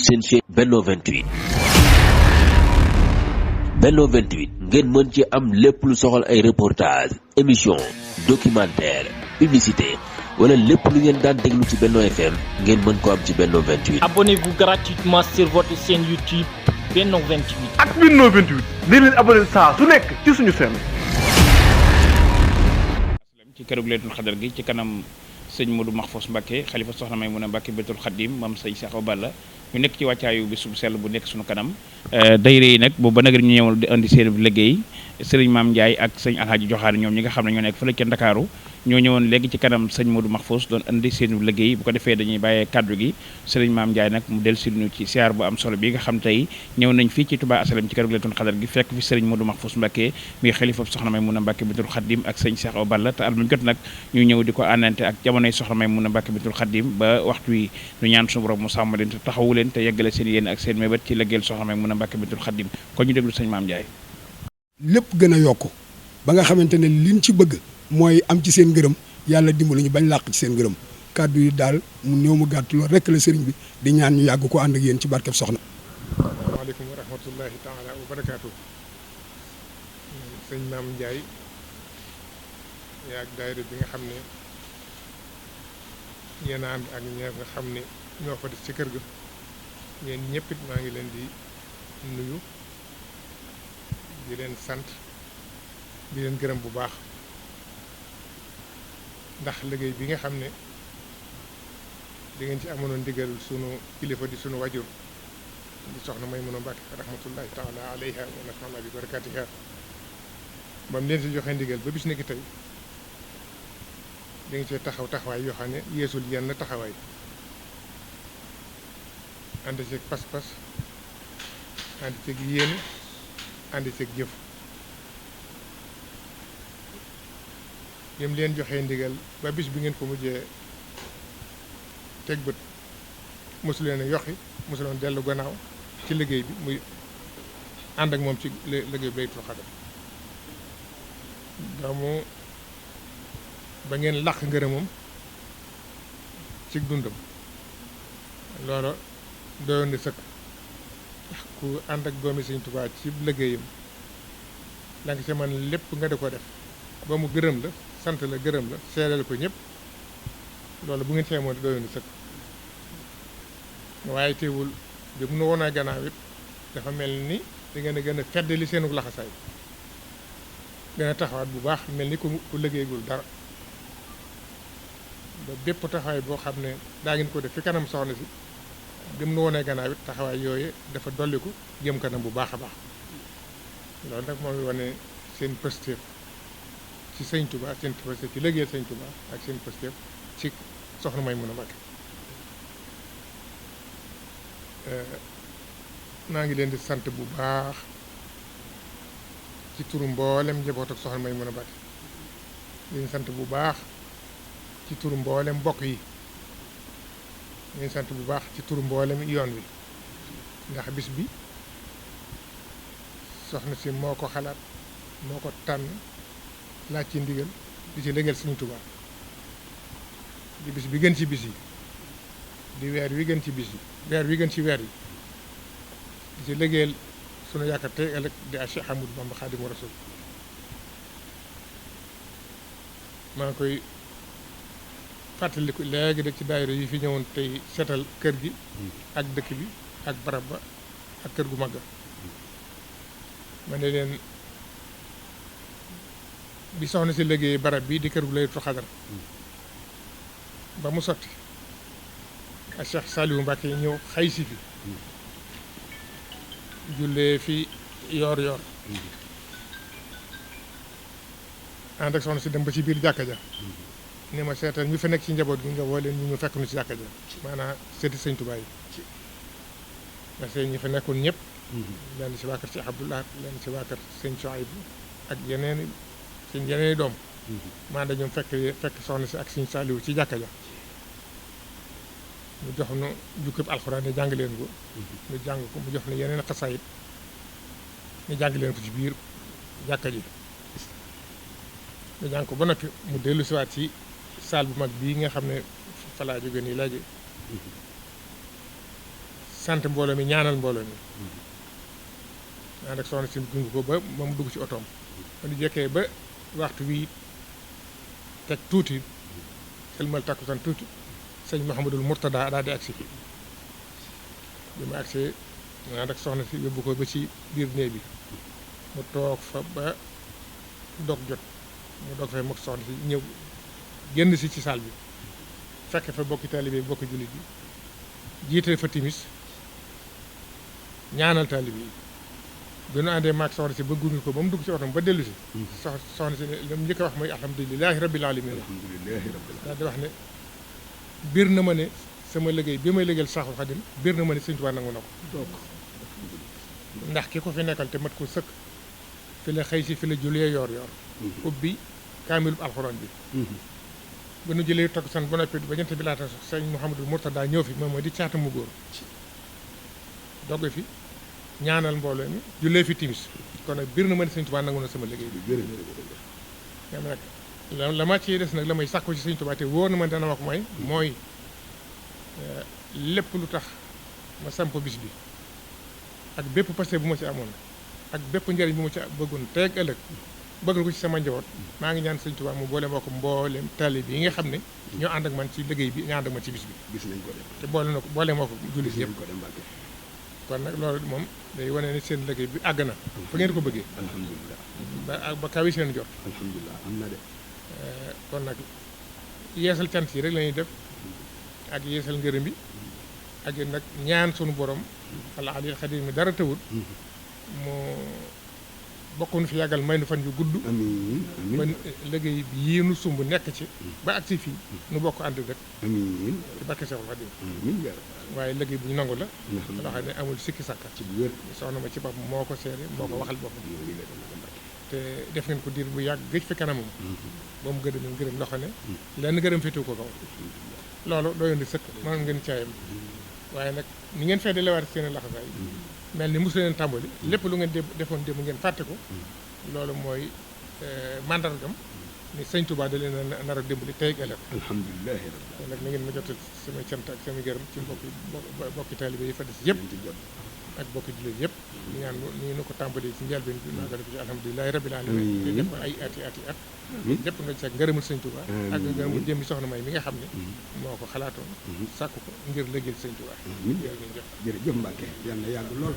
seen chaîne Benno 28 Benno 28 ngeen mën ci am lépp lu soxal ay reportage émission documentaire publicité wala lépp lu ngeen daan déglu ci Benno FM ngeen mën ko am ci Benno 28. Abonnez-vous gratuitement sur votre chaîne YouTube Benno 28. ak Benno 28 di leen abonné saa su nekk ci suñu chaîne. ci kërug Laylatul Qadr gi ci kanam sëñ Modou Mahfous Mbacké xalifa soxna Maymuna Mbacké Betul Xadim mam sëñ Cheikh Balla ñu nekk ci wàccaayu bis bu sell bu nekk suñu kanam dayre yi nag boobu ba nag ñu ñëwal di indi seen liggéey sëriñ Maam Ndiaye ak sëñ Alhaji Joxaane ñoom ñi nga xam ne ñoo nekk fële ca Ndakaaru ñoo ñëwoon léegi ci kanam sëñ Modou Mahfous doon indi seen liggéey bu ko defee dañuy bàyyee kaddu gi sëriñ Maam Ndiaye nag mu del siñu ci siyaar bu am solo bi nga xam tey ñëw nañ fii ci Touba Asalem ci kërug Laylatul Qadr gi fekk fi sëriñ Modou Mahfous Mbacké mi xalifa soxna Maymuna Mbacké Betul Xadim ak sëñ Cheikh Balla te at mu jot nag ñu ñëw di ko àndante ak jamonoy soxna Maymuna Mbacké Betul Xadim ba waxtu wi ñu ñaan suñu borom mu sàmm leen te taxawu leen te yeggale seen yéen ak seen mébét ci liggéeyal soxna Maymuna Mbacké Betul Xadim kon ñu déglu sëñ Maam Ndiaye. lépp gën a yokku ba nga xamante ne liñ ci bëgg mooy am ci seen ngërëm yàlla dimbali ñu bañ làq ci seen ngërëm kàddu yi daal mu néew mu gàtt loolu rekk la sëriñ bi di ñaan ñu yàgg ko ànd ak yéen ci barkeb soxna. asalaamaaleykum wa rahmatullahi taala wa barakaatu. sëñ Maam Ndiaye yaag daayira bi nga xam ne yéen a ànd ak ñi nga xam ne ñoo fa des ci kër ga ñeen ñëpp it maa ngi leen di nuyu di leen sant di leen gërëm bu baax ndax liggéey bi nga xam ne di ngeen ci amoon ndigal sunu kilifa di sunu wajur di soxna Maymuna Mbacké rahmatullahi taala alayha wa nafa'ana bi barakatiha ba mu leen si joxe ndigal ba bis ni ki tey da nga cee taxaw taxawaay yoo xam ne yeesul yenn taxawaay ànd ceeg pas-pas ànd ceeg yéene ànd ceeg jëf yëm leen joxee ndigal ba bis bi ngeen ko mujjee teg bët mosu leen a yoxi mosu leen dellu gannaaw ci liggéey bi muy ànd ak moom ci liggéey bi Laylatul Qadr ba ngeen làq ngërëmam ci dundam loolu doyoon na sëkk ndax ku ànd ak doomi Sëñ Tuubaa ci liggéeyam la nga ca man lépp nga di ko def ba mu gërëm la sant la gërëm la seedeel ko ñëpp loolu bu ngeen see moom doyoon na sëkk waaye teewul bi mu nu woon a gannaaw it dafa mel ni da ngeen a gën a feddali seenu laxasaay gën a taxawaat bu baax mel ni ku liggéeygul dara ba bépp taxawaay boo xam ne daa ngeen ko def fi kanam soxna si bi mu nu woonee gannaaw it taxawaay yooyu dafa dolliku jëm kanam bu baax a baax loolu nag mooy wane seen pëstéef ci Sëñ Tuubaa seen pëstéef ci liggéey Sëñ Tuubaa ak seen pëstéef ci soxna Maymuna Mbacké maa ngi leen di sant bu baax ci turu mboolem njaboot ak soxna Maymuna Mbacké leen sant bu baax ci turu mboolem mbokk yi leen sant bu baax ci turu mboolem yoon wi ndax bis bi soxna si moo ko xalaat moo ko tànn laaj ci ndigal di ci liggéeyal Sëñ Tuubaa di bis bi gën ci bis yi di weer wi gën ci bis yi weer wi gën ci weer yi di ci liggéeyal sunu yaakaar tey ëllëg di a Cheikh Ahmadou Bamba Xaadimu Rasuul maa ngi koy fàttaliku léegi rek ci daayira yi fi ñëwoon tey seetal kër gi ak dëkk bi ak barab ba ak kër gu mag ma ne leen bi soxna si liggéey barab bi di kër gu Laylatul Qadr ba mu sotti ak Cheikh Saliou Mbacké ñëw xay si fi jullee fi yoor yoor ànd ak soxna si dem ba ci biir jàkka ja ni ma seetal ñu fi nekk ci njaboot gi nga woo leen ñu fekk nu ci jàkka ja maanaam seeti Sëñ Tuubaa yi parce que ñi fi nekkoon ñëpp lenn ci waa kër Cheikh Abdoulaye lenn ci waa kër Sëñ Souhaïbou ak yeneen doom maa da ñoom fekk soxna si ak Sëñ Saliou ci jàkka ja mu jox nu jukkib alxuraan ne jàng leen ko ñu jàng ko mu jox ne yeneen xasaayit ñu jàng leen ko ci biir jàkka ji ñu jàng ko ba noppi mu dellu siwaat ci saal bu mag bii nga xam ne fa laa jóge nii léegi sant mbooloo mi ñaanal mbooloo mi ànd ak soxna si gunge ko ba mu dugg ci otoom ba ñu jekkee ba waxtu wi teg tuuti sëlmal takkusaan tuuti sëñ Mouhamadul Mourtada daal di agsi bi ma agsee ànd ak soxna si yóbbu ko ba ci biir néeg bi mu toog fa ba dog jot mu dog fay mook soxna si ñëw génn si ci saal bi fekk fa bokki taalibe bi bokki jullit bi jiite fa timis ñaanal taalibe yi bi nu àndee maag soxna si ba gunge ko ba mu dugg ci otom ba dellu si soxna si ne li mu njëkk a wax mooy alhamdulilahi rabbil alamin daal di wax ne biir na ma ne sama liggéey bi may liggéeyal Seexul Xadim biir na ma ne Sëñ Tuubaa nangu na ko ndax ki ko fi nekkal te mat ko sëkk fi la xëy si fi la julee yor ubbi kaamilub alxuraan bi ba nu jëlee takkusaan ba noppi ba jant bi laata sax sëñ Mouhamadou Mourtada ñëw fi moom mooy di caata mu góor dogg fi ñaanal mbooloo mi jullee fi timis kon nag biir na ma ne Sëñ Tuubaa nangu na sama liggéey bi ñam nag la ma ciy des nag la may sàkku ci Sëñ Tuubaa te wóor na ma dana wax mooy lépp lu tax ma samp bis bi ak bépp passé bu ma ci amoon ak bépp njëriñ bu ma ci bëggoon teeg ëllëg bëggal ko ci sama njaboot maa ngi ñaan Sëñ Tuubaa mu boole moo ko mbooleem taalibe yi nga xam ne ñoo ànd ak man ci liggéey bi ñoo ànd ak man ci bis bi gis nañ ko de te boole moo ko jullit yëpp ko de Mbàkke kon nag loolu moom day wane ne seen liggéey bi àgg na fa ngeen ko bëggee alhamdulilah ba kawi seen jot alhamdulilah am na de kon nag yeesal cant yi rek la ñuy def ak yeesal ngërëm bi ak nag ñaan sunu borom ala alil xadim mi dara tawut moo bokkuñu fi yàggal may nu fan yu gudd amiin ba amiin liggéey bi yii nu sumb nekk ci ba ak si fii nu bokk ànd rek amiin ci barke Seexul Xadim amiin yaa waaye liggéey bu ñu nangu la rabbi loo xam ne amul sikki sàkka ci bu wér soxna ma ci bopp moo ko seere moo ko waxal boppam te def ngeen ko diir bu yàgg gëj fi kanamam ba mu gërëm ngërëm loo xam ne lenn gërëm féetu ko kaw loolu doo yondi sëkk mënoon ngeen caayam waaye nag ni ngeen fee di lewaat seen laxasaay mel ni mosu leen tàmbali lépp lu ngeen defoon démb ngeen fàtte ko loolu mooy mandargam ni Sëñ Tuubaa da leen a nar a dimbali tey ak ëllëg alhamdulilah rabbi kon nag na ngeen ma jotal samay cant ak samay gërëm ci bokki taalibe yi fa des yëpp ak bokki jullit yëpp ñu ñaan ñu ko tàmbali ci njëlbeen bi maa ngi ko ci alhamdulilahi rabbil alamin te def ko ay ati at lépp nga ci ak ngërëmul Sëñ Tuubaa ak ngërëmul jëmmi soxna May mi nga xam ne moo ko xalaatoon sàkku ko ngir liggéeyal Sëñ Tuubaa jërëjëf Mbàkke yal na yàgg lool